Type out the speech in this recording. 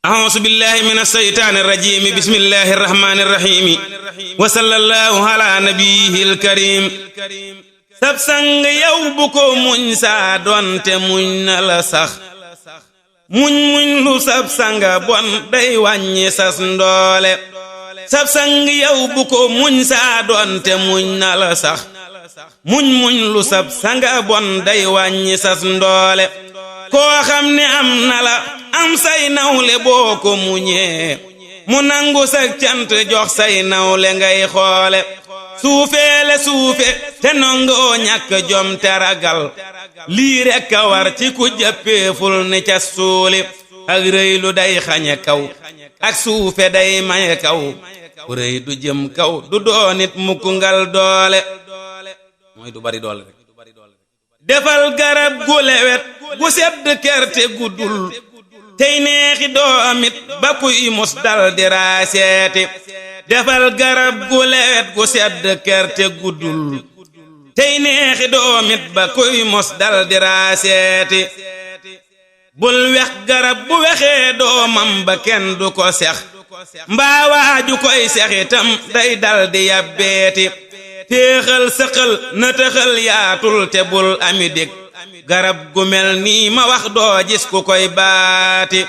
أعوذ بالله من الشيطان الرجيم بسم الله الرحمن الرحيم وصلى الله على نبيه الكريم sab sang yow bu ko muñ saa doonte muñ na la sax muñ lu sab sanga bon day wàññi sas ndoole sab sang yow bu ko muñ saa doonte muñ na la sax muñ lu sab sanga bon day wàññi sas ndoole koo xam ne am na la am say nawle boo ko muñee mu nangu sa cant jox say nawle ngay xoole suufeele suufe te nangoo ñàkk jom te ragal lii rekk a war ci ku jàppeeful ni ca suuli ak rëy lu day xañe kaw ak suufe day maye kaw ku rëy du jëm kaw du doonit mukk ngal doole mooy du bari doole rek defal garab gu lewet gu sedd kerte guddul tey neexi doomit ba kuy mus dal di raaseeti defal garab gu lewet gu sedd kerte guddul tey neexi doomit ba kuy mus dal di raaseeti bul wex garab bu wexee doomam ba kenn du ko sex mbaa waaju koy sexitam day dal di yabbeeti téexal sëqal na tëxal yaatul te bul ami dég garab gu mel nii ma wax doo gis ku koy baati